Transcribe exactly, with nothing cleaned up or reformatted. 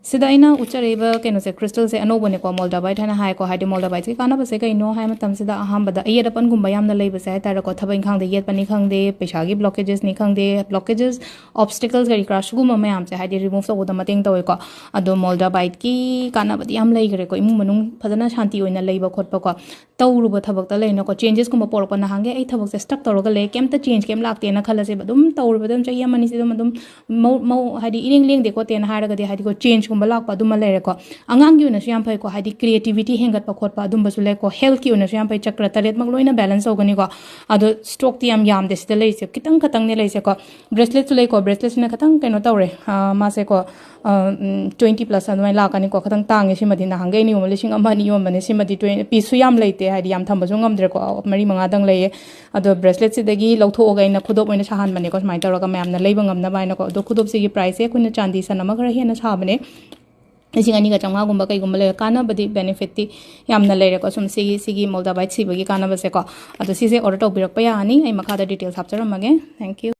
ꯁꯤꯗ ꯑꯩꯅ ꯎꯠꯆꯔꯛꯏꯕ ꯀꯩꯅꯣꯁꯦ, crystalꯁꯦ ꯑꯅꯧꯕꯅꯦꯀꯣ, Moldavite ꯍꯥꯏꯅ ꯍꯥꯏꯀꯣ꯫ ꯍꯥꯏꯗꯤ Moldavites ꯀꯤ ꯀꯥꯟꯅꯕꯁꯦ ꯀꯩꯅꯣ ꯍꯥꯏ ꯃꯇꯝꯁꯤꯗ, ꯑꯍꯥꯟꯕꯗ ꯑꯌꯦꯠ ꯑꯄꯟꯒꯨꯝꯕ ꯌꯥꯝꯅ ꯂꯩꯕꯁꯦ ꯍꯥꯏꯇꯥꯔꯦꯀꯣ, ꯊꯕꯛ ꯏꯪꯈꯥꯡꯗ ꯌꯦꯠꯄꯅꯤ ꯈꯪꯗꯦ, ꯄꯩꯁꯥꯒꯤ blockagesꯅꯤ ꯈꯪꯗꯦ, blockages, obstacles ꯀꯔꯤ ꯀꯔꯥ ꯁꯤꯒꯨꯝꯕ ꯃꯌꯥꯝꯁꯦ ꯍꯥꯏꯗꯤ remove ꯇꯧꯕꯗ ꯃꯇꯦꯡ ꯇꯧꯋꯦꯀꯣ꯫ ꯑꯗꯣ Moldaviteꯀꯤ ꯀꯥꯟꯅꯕꯗꯤ ꯌꯥꯝ ꯂꯩꯈ꯭ꯔꯦꯀꯣ, ꯏꯃꯨꯡ ꯃꯅꯨꯡ ꯐꯖꯅ ꯁꯥꯟꯇꯤ ꯑꯣꯏꯅ ꯂꯩꯕ ꯈꯣꯠꯄꯀꯣ꯫ ꯇꯧꯔꯨꯕ ꯊꯕꯛꯇ ꯂꯩꯅꯀꯣ, changesꯀꯨꯝꯕ ꯄꯣꯔꯛꯄ, ꯅꯍꯥꯟꯒꯩ ꯑꯩ ꯊꯕꯛꯁꯦ stuck ꯇꯧꯔꯒ ꯂꯩ, ꯀꯩꯝꯇ change ꯀꯩꯝ ꯂꯥꯛꯇꯦꯅ ꯈꯜꯂꯁꯦꯕ, ꯑꯗꯨꯝ ꯇꯧꯔꯨꯕꯗ ꯑꯗꯨꯝ ꯆꯍꯤ ꯑꯃꯅꯤꯁꯤꯗ ꯑꯗꯨꯝ ꯃꯧ ꯃꯧ ꯍꯥꯏꯗꯤ ꯏꯔꯦꯡ ꯂꯦꯡꯗꯦ ꯈꯣꯠꯇꯦꯅ ꯍꯥꯏꯔꯒꯗꯤ, ꯍꯥꯏꯗꯤꯀꯣ, changeꯀꯨꯝꯕ ꯂꯥꯛꯄ ꯑꯗꯨꯃ ꯂꯩꯔꯦꯀꯣ꯫ ꯑꯉꯥꯡꯒꯤ ꯑꯣꯏꯅꯁꯨ ꯌꯥꯝ ꯐꯩꯀꯣ, ꯍꯥꯏꯗꯤ creativity ꯍꯦꯟꯒꯠꯄ ꯈꯣꯠꯄ ꯑꯗꯨꯝꯕꯁꯨ ꯂꯩꯀꯣ꯫ Healthꯀꯤ ꯑꯣꯏꯅꯁꯨ ꯌꯥꯝ ꯐꯩ, ꯆꯀ꯭ꯔ ꯇꯔꯦꯠꯃꯛ ꯂꯣꯏꯅ balance ꯇꯧꯒꯅꯤꯀꯣ꯫ ꯑꯗꯣ strokeꯇꯤ ꯌꯥꯝ ꯌꯥꯝꯗꯦ ꯁꯤꯗ ꯂꯩꯔꯤꯁꯦ, ꯈꯤꯇꯪ ꯈꯛꯇꯪꯅꯦ ꯂꯩꯔꯤꯁꯦꯀꯣ꯫ Braceletꯁꯨ ꯂꯩꯀꯣ, braceletꯁꯤꯅ ꯈꯤꯇꯪ ꯀꯩꯅꯣ ꯇꯧꯔꯦ, ꯑ, ꯃꯥꯁꯦꯀꯣ, twenty plus ꯑꯗꯨꯃꯥꯏꯅ ꯂꯥꯛꯀꯅꯤꯀꯣ꯫ ꯈꯤꯇꯪ ꯇꯥꯡꯉꯦ ꯁꯤꯃꯗꯤ, ꯅꯍꯥꯟꯒꯩ ꯑꯩꯅ ꯌꯣꯟꯕ ꯂꯤꯁꯤꯡ ꯑꯃ ꯑꯅꯤ ꯌꯣꯟꯕꯅꯦ, ꯁꯤꯃꯗꯤ twenty, pieceꯁꯨ ꯌꯥꯝ ꯂꯩꯇꯦ, ꯍꯥꯏꯗꯤ ꯌꯥꯝ ꯊꯝꯕꯁꯨ ꯉꯝꯗ꯭ꯔꯦꯀꯣ, ꯃꯔꯤ ꯃꯉꯥꯗꯪ ꯂꯩꯌꯦ꯫ ꯑꯗꯣ braceletꯁꯤꯗꯒꯤ ꯂꯧꯊꯣꯛꯑꯒ ꯑꯩꯅ ꯈꯨꯗꯣꯞ ꯑꯣꯏꯅ ꯁꯥꯍꯟꯕꯅꯦꯀꯣ, ꯁꯨꯃꯥꯏꯅ ꯇꯧꯔꯒ ꯃꯌꯥꯝꯅ ꯂꯩꯕ ꯉꯝꯅꯕ ꯍꯥꯏꯅꯀꯣ꯫ ꯑꯗꯣ ꯈꯨꯗꯣꯞꯁꯤꯒꯤ priceꯁꯦ ꯑꯩꯈꯣꯏꯅ ꯆꯥꯟꯗꯤ ꯁꯟ ꯑꯃ ꯈꯔ ꯍꯦꯟꯅ ꯁꯥꯕꯅꯦ, ꯂꯤꯁꯤꯡ ꯑꯅꯤꯒ ꯆꯥꯝꯃꯉꯥꯒꯨꯝꯕ ꯀꯩꯒꯨꯝꯕ ꯂꯩꯔꯦ꯫ ꯀꯥꯟꯅꯕꯗꯤ, benefitꯇꯤ ꯌꯥꯝꯅ ꯂꯩꯔꯦꯀꯣ, ꯁꯨꯝ ꯁꯤꯒꯤ, ꯁꯤꯒꯤ Moldavite ꯁꯤꯕꯒꯤ ꯀꯥꯟꯅꯕꯁꯦꯀꯣ꯫ ꯑꯗꯣ ꯁꯤꯁꯦ order ꯇꯧꯕꯤꯔꯛꯄ ꯌꯥꯅꯤ, ꯑꯩ ꯃꯈꯥꯗ details ꯍꯥꯞꯆꯔꯝꯃꯒꯦ꯫ Thank you꯫